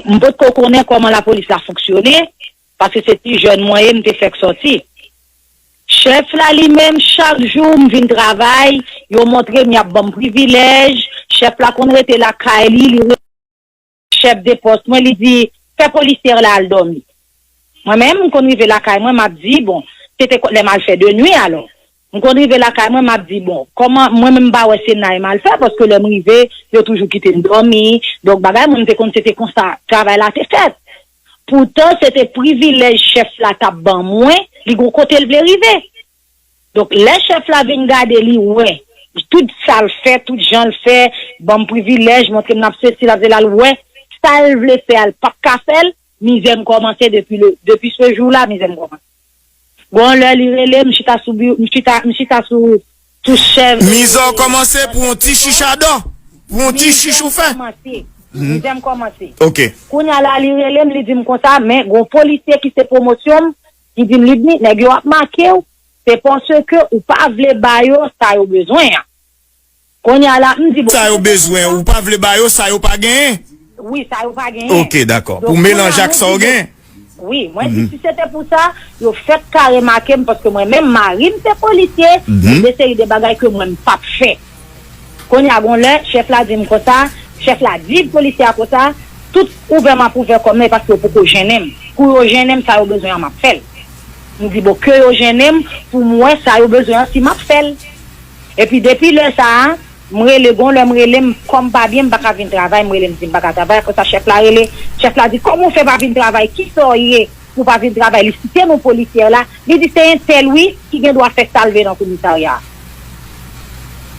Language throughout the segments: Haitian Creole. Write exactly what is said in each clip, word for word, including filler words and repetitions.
M potko konnen kòman lapolis la fonksyone, paske se ti jèn mwen ye, m te fèk sòti. Chèf la li menm, chak jou m vin travay, yo montre m, y ap ban m privilèj. Chèf la konn rete lakay li, li re-, chèf de pòs mwen, li di, fè polisyè la al dòmi. Mwen menm, m konn rive lakay mwen, m ap di, bon, se te lè m al fè de nwi alò. M konn rive lakay mwen, m ap di, bon, kòman mwen menm m pa wè se nay m al fè, paske lè m rive, yo toujou kite m dòmi. Donk, bagay mwen, m te konn se te konsa travay la te fèt. Poutan, se te privilèj chèf la t ap ban mwen, li gon kote l vle rive. Donk, lè chèf la vin gade, li wè tout sa l fè, tout jan l fè, ban m privilèj, montre m l ap sesi, l ap sela, l wè sa l vle fè a, l p ap ka fè l, mizè m kòmanse depi le, depi se jou la, mizè m kòmanse. Gon lè li rele m, m chita sou bi-, m chita, m chita sou, sou chèf. Mizè w kòmanse pou yon ti chich a dò, pou yon ti chich ou fè. Mizè m kòmanse. Mizè m kòmanse. Ok. Kounye a la, li rele m, li di m konsa, men gon polisye ki se pwomosyon m, li di m, Ludny, nèg yo ap make w, se paske ou pa vle ba yo sa yo bezwen an. Kounye a la, m di, bon, sa yo bezwen, ou pa vle ba yo sa yo pa genyen? Wi, sa yo pa genyen. Ok, dakò. Pou melanje ak sa yo genyen? Wi, mwen di, si se te pou sa, yo fèk ka remake m, paske mwen menm, mari m se polisye, gen de seri de bagay ke mwen m p ap fè. Kounye a, gon lè, chèf la di m konsa, chèf la di polisye a konsa, tout ouvè m ap ouvè kò m nan, e paske yo poko jennen m. Kou yo jennen m, sa yo bezwen an, m ap fè l. M di, bon, ke yo jennen m, pou m wè sa yo bezwen an, si m ap fè l. Epi depi lè sa a, m rele, gon lè m rele, m, kò m pa byen, m pa ka vin travay, m rele, m di m pa ka travay. Apre sa, chèf la rele, chèf la di, kòman w fè pa vin travay? Kisa w ye pou w pa vin travay? Li site non polisyè la, li di se entèl wi ki gen dwa fè sa l vle nan komisarya a.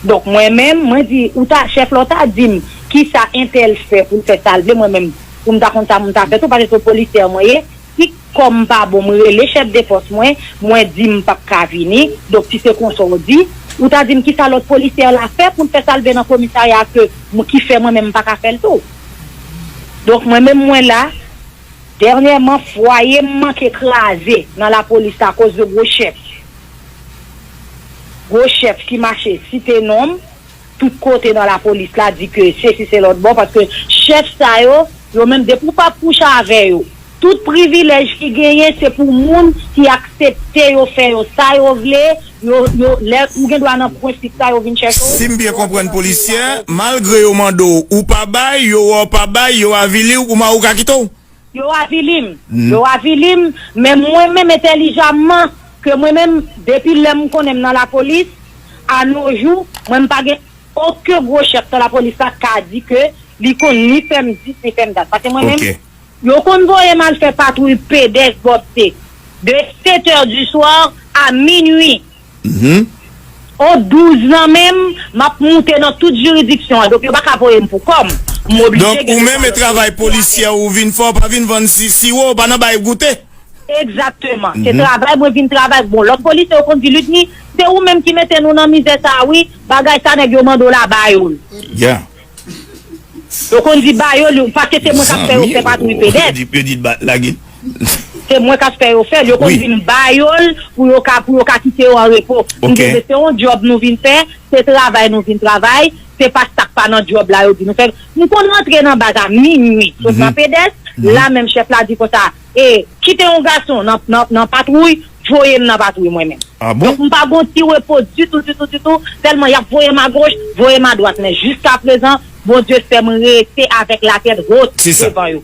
Donk, mwen menm, mwen di, ou ta, chèf la w ta di m kisa entèl fè pou l fè sa l vle, mwen menm, pou m ta konn sa m ta fè tou, paske se yon polisyè mwen ye, si kò m pa bon, m rele chèf de pòs mwen, mwen di m p ap ka vini. Donk, si se konsa w di, ou ta di m kisa lòt polisyè la fè pou l fè sa l vle nan komisarya a ke m, ki fè mwen menm m pa ka fè l tou. Donk, mwen menm mwen la, dènyèman, fwaye m manke kraze nan lapolis akoz de gwo chèf. Gwo chèf ki mache site non m, tout kote nan lapolis la di ke sesi se lòt bò, paske chèf sa yo, yo menm depi w pa kouche avè yo, tout privilèj ki genyen se pou moun ki aksepte yo fè yo sa yo vle, yo, yo, lè ou gen dwa nan prensip sa yo vin chèche w. Si m byen konprann polisye, malgre yo mande w, ou pa bay, yo wè w pa bay, yo avili w, ou mari w ka kite w? Yo avili m. Yo avili m, men mwen menm entèlijaman, ke mwen menm, depi lè m konnen m nan lapolis, a no jou, mwen m pa gen okenn gwo chèf nan lapolis la ka di ke li konn ni fè m dis, ni fè m dat. Paske mwen menm, yo konn voye m al fè patwouy pedès bò pte de sept heures du soir à minuit. On douz lan menm, m ap moute nan tout jiridiksyon an. Donk, yo pa ka voye m pou kò m. M oblije gen travay. Donk, ou menm, e travay polisyè ou vin fè, ou pa vin vann si-, siwo, ou pa nan bay goute? Egzakteman. Se travay mwen vin travay. Bon, lòt polisye yo konn di, Ludny, se ou menm ki mete nou nan mizè sa a, wi. Bagay sa nèg yo mande w la, ba yo l. Yo konn di ba yo l, paske se mwen k ap fè yo fè patwouy pedès. Se mwen k ap fè yo fè l. Yo konn di m ba yo l pou yo ka, pou yo ka kite yo an repo. M di, se yon djòb nou vin fè, se travay nou vin travay, se pa sa k pa nan djòb la yo di nou fè. M konn rantre nan baz a minui, sot nan pedès, la menm chèf la di konsa, e, kite yon gason nan, nan, nan patwouy, voye m nan patwouy mwen menm. Donk, m pa gon ti repo ditou, ditou, ditou, tèlman y ap voye m agoch, voye m adwat, men jiskaprezan, Bondye fè m rete avèk latèt wot devan yo.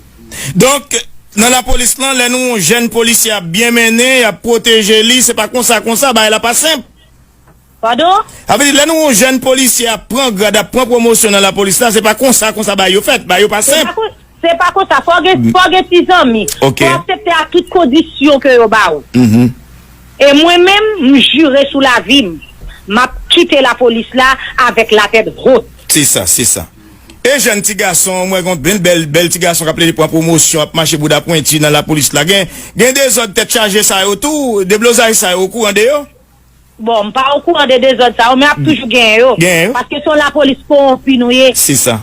Donk, nan lapolis lan, lè nou wè yon jèn polisye ap byen mennen, y ap pwoteje li, se pa konsa, konsa, bagay la pa senp. Padon? Sa vle di, lè nou wè yon jèn polisye ap pran grad, ap pran pwomosyon nan lapolis la, se pa konsa, konsa bagay yo fèt, bagay yo pa senp. Se pa konsa, fò w gen, fò w gen ti zanmi. Fò w aksepte a tout kondisyon ke yo ba w. E mwen menm, m jire sou lavi m, m ap kite lapolis la avèk latèt wot. Se sa, se sa. E jèn ti gason, mwen gen yon bèl, bèl, bèl ti gason k ap plede pran pwomosyon, ap mache bouda pwenti nan lapolis la. Gen, gen dezòd tèt chaje sa yo tou, deblozay sa yo, ou kouran de yo? Bon, m pa okouran de dezòd sa yo, men ap toujou genyen yo. Genyen yo? Paske se yon lapolis kowonpi nou ye. Se sa.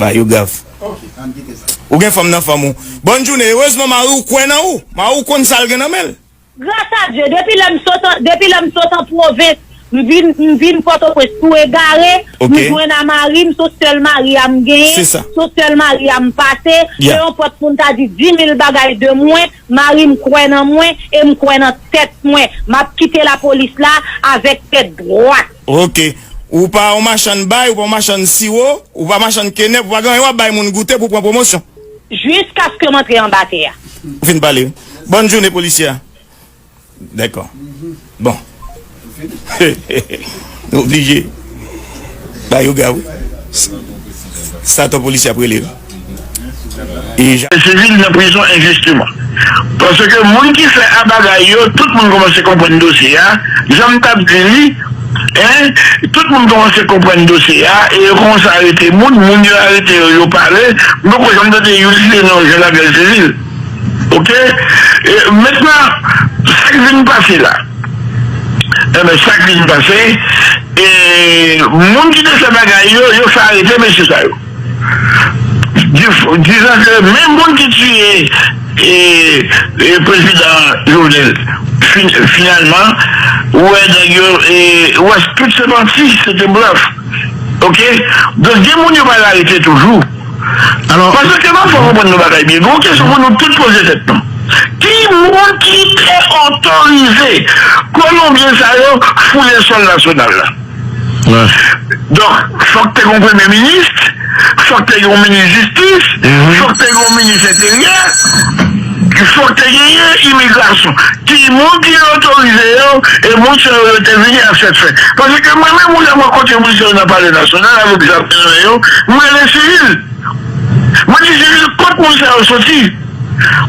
Ba yo grav. Ou gen fanm nan fanm ou. Bòn jounen, erezman mari w kwè nan ou. Mari w konn sa l gen nan men l. Gras a Dye, depi lè m sot an, depi lè m sot an pwovens, M vin, m vin Pòtoprens tou egare, m Ok. jwenn a mari m, se sèl mari a m genyen, Se sa. se sèl mari a m pase, Yeah. e yon pòt moun ta di di mil bagay de mwen, mari m kwè nan mwen, e m kwè nan tèt mwen. M ap kite lapolis la avèk tèt dwat. Ok. Ou pa yon machann bay, ou pa yon machann siwo, ou pa machann kenèp, ou pa gen anyen w ap bay moun goute pou pran pwomosyon. Jiskaske m antre anba tè a. Ou fin pale. Bòn jounen, polisye a. Dakò. Bon. Nou oblije. Ba yo gaw. Sa ton polisye ap rele. E ja- Sivil nan prizon enjisteman. Paske moun ki fè a bagay yo, tout moun kòmanse konprann dosye a. Jan m t ap di li, en, tout moun kòmanse konprann dosye a, e yo kòmanse arete moun, moun yo arete yo, yo pale. M poko janm tande youn site non Jean Laguerre Civil. Ok? E, mentnan, sa k vin pase la? Enben, sa k vin pase, e, moun ki te fè bagay yo, yo fè arete mesye sa yo. Di, dizan ke menm moun ki tiye, e, e, prezidan Jovenel, fin, finalman, ou wè nèg yo, e, ou wè tout se manti, se te blòf. Ok? Donk, gen moun yo pa arete toujou. Alò, Paske m ap fè konprann nou bagay byen. Gon kesyon pou nou tout poze tèt nou. Ki moun ki te otorize Kolonbyen sa yo foule sòl nasyonal la? Donk, fòk te gen yon premye minis, fòk te gen yon minis jistis, fòk te gen yon minis enteryè, fòk te genyen imigrasyon. Ki moun ki otorize yo, e moun sa yo te vini ak sèt fè. Paske mwen menm, ou lè mwen kote moun sa yo nan Palè Nasyonal avèk zam nan men yo, mwen rele sivil. Mwen di, "Jezi, kot moun sa yo soti?"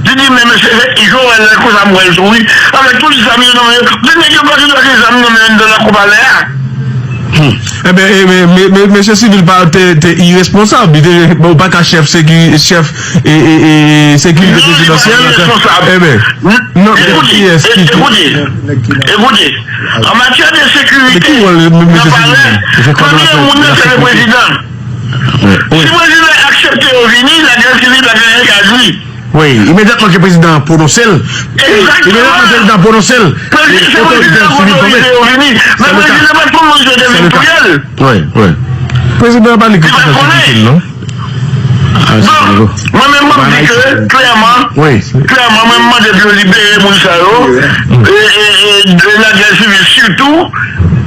Li di, "Men mesye, Joel la, konsa m wè l tou, wi. Avèk tout zam yo nan men yo, men nèg yo pa gen dwa gen zam nan men yo anndan lakou palè a." Enben, e, men, men, men, mesye sivil pa te, te iresponsab. Li te, bon, ou pa ka chèf seki-, chèf, e, e, e, sekirite Non, li pa prezidansyèl. iresponsab. Enben, non, men Ekoute, kiyès ki, e- ki ekoute, ekoute. An matyè de sekirite, Men ki wòl, men, nan palè, premye moun nan se le prezidan. Si prezidan aksepte yo vini, Laguerre Civil pa gen anyen ka di. Wi, imedyatman ke prezidan an pwononse l, imedyatman prezidan an pwononse l, otorite sivil tonbe. Men prezidan pa t konn moun yo te vin touye l. Wi, wi. Prezidan an pa li ki konn konn non. Donk, mwen menm, mwen di ke, klèman, klèman, mwen mande pou yo libere moun sa yo, e, e, e, de Laguerre Civil sitou,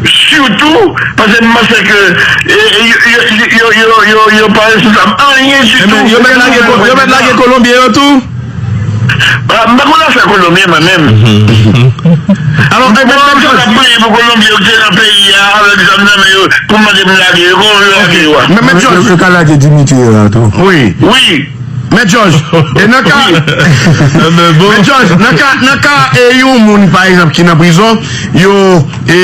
sitou, paske m panse ke, e, e, yo, yo pa responsab anyen ditou. Yo mèt lage, yo mèt lage Kolonbyen yo tou? Ah, m pa konn afè Kolonbyen, mwen menm. Alò, mwen menm, sa t ap plede pou Kolonbyen yo ki te nan peyi a, avèk zam nan men yo, pou mande m lage yo, kote yo lage yo a? Men, men, George, yo ka lage Dimitri la, tou. Wi. Wi. Men George, e nan ka, men George, nan ka, nan ka, e yon moun, pa egzanp, ki nan prizon, yo, e,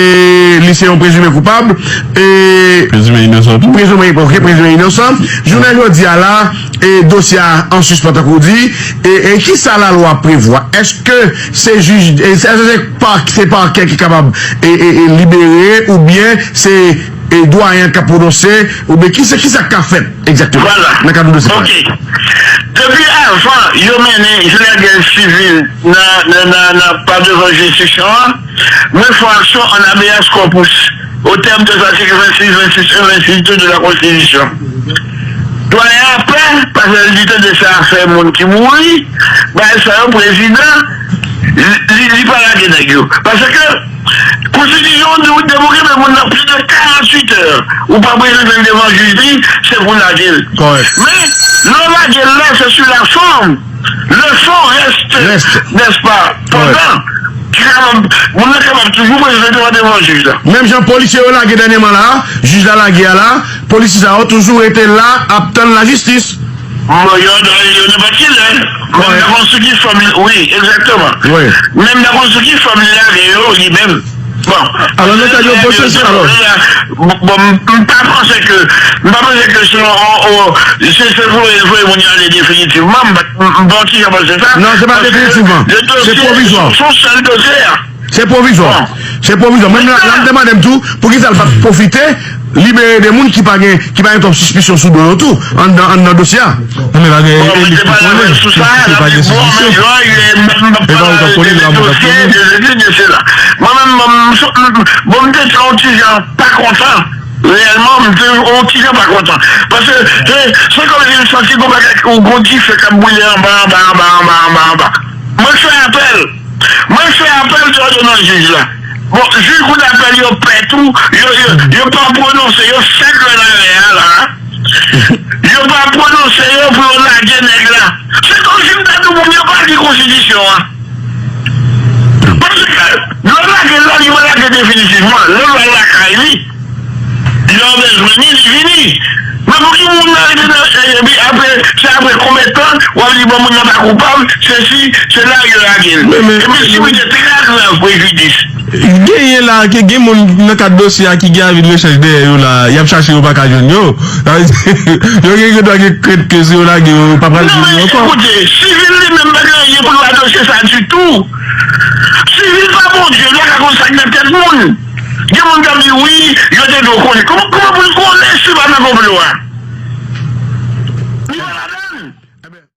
li se yon prezime koupab, e, prezime inosan tou. Prezime, ok, prezime inosan. Jounen jodi a la, e, dosye a an sispann, tankou w di, e, e, kisa lalwa prevwa? Èske se jij, e, èske se pa, se pakè ki kapab, e, e, e, libere, oubyen se e dwayen k ap pwononse, oubyen kisa, kisa k ka fèt egzakteman nan kad dosye sa? Ok. Depi avan yo mennen Jean Laguerre Civil nan, nan, nan, nan pa devan jiridiksyon an, mwen fè yon aksyon an habeas corpus, au terme des articles vingt-six, vingt-six un, vingt-six deux de la Constitution. Dwayen an pè, paske li tande se afè moun ki mouri, bagay sa yo, prezidan, li, li, li pa lage nèg yo. Paske Konstitisyon an di w depi w kenbe moun nan plis de karanntuit è, ou pa prezante l devan jij li, se pou w lage l. Men, lè w lage l la, se sou la fòm. Le fond reste, nèspa, pandan, ki kapab, moun nan kapab toujou prezante l devan jij la. Menm jan polisye yo lage dènyèman la, jij la lage a la, polisye sa yo toujou rete la, ap tann lajistis. Bon, yo, yo, nenpòt ki lè. Menm nan konstwi ki fòm li, wi, egzakteman. Menm nan konstwi ki fòm li lage yo, li menm. Bon. Alò, nan kad yon pwosesi, alò. Bon, m, m pa panse ke, m pa panse ke se yon, on, on, se, se voye, voye moun yo ale definitivman, m pa, m, m pa yon ti jan panse sa. Non, se pa definitivman. Se pwovizwa. Se yon sèl dosye a. Se pwovizwa. Se pwovizwa. Mwen, la, la, m te mande m tou, poukisa l pa t pwofite Libere de moun ki pa gen ki pa gen twòp sispisyon sou do yo tou anndan anndan dosye a. Non, men pa gen elit ki konnen. Epi pa gen sispisyon. E pa ou k ap konnen, se pa mwen k ap konnen. Mwen menm, bon, m te fè yon ti jan pa kontan. Reyèlman, m te yon ti jan pa kontan. Paske se kòmsi m santi gon bagay, gon dife k ap boule anba, anba, anba, anba, anba, anba. Mwen fè apèl. Mwen fè apèl de òdonans jij la. Bon, jij kou dapèl yo pè tou, yo, yo, yo pa pwononse, yo fèk lè nan lè a la. Yo pa pwononse yo pou yo lage nèg la. Se kòmsi m ta di w moun yo pa li konstitisyon an. Paske lè w lage l la, li pa lage definitivman. Lè w al lakay li, lè w bezwen li, li vini. Men pou ki moun nan rete nan epi apre, se apre konbyen tan w ap di bon moun nan pa koupab, se si, se la yo lage l. Epi si w te trè grav prejidis. Genyen la, ke gen moun nan kad dosye a ki gen avi de rechèch dèyè yo la, y ap chache yo pa ka jwenn yo. Yo gen gen dwa gen krent ke si yo lage yo, yo pa pral jwenn yo ankò. Non, men ekoute, sivil li menm pa gen anyen pou l wè dosye sa ditou. Sivil pa Bondye, l pa ka konn sa k nan tèt moun. Gen moun k ap di wi, yo te dwe konnen. Kòman, kòman pou l konnen si l pa nan konplo a?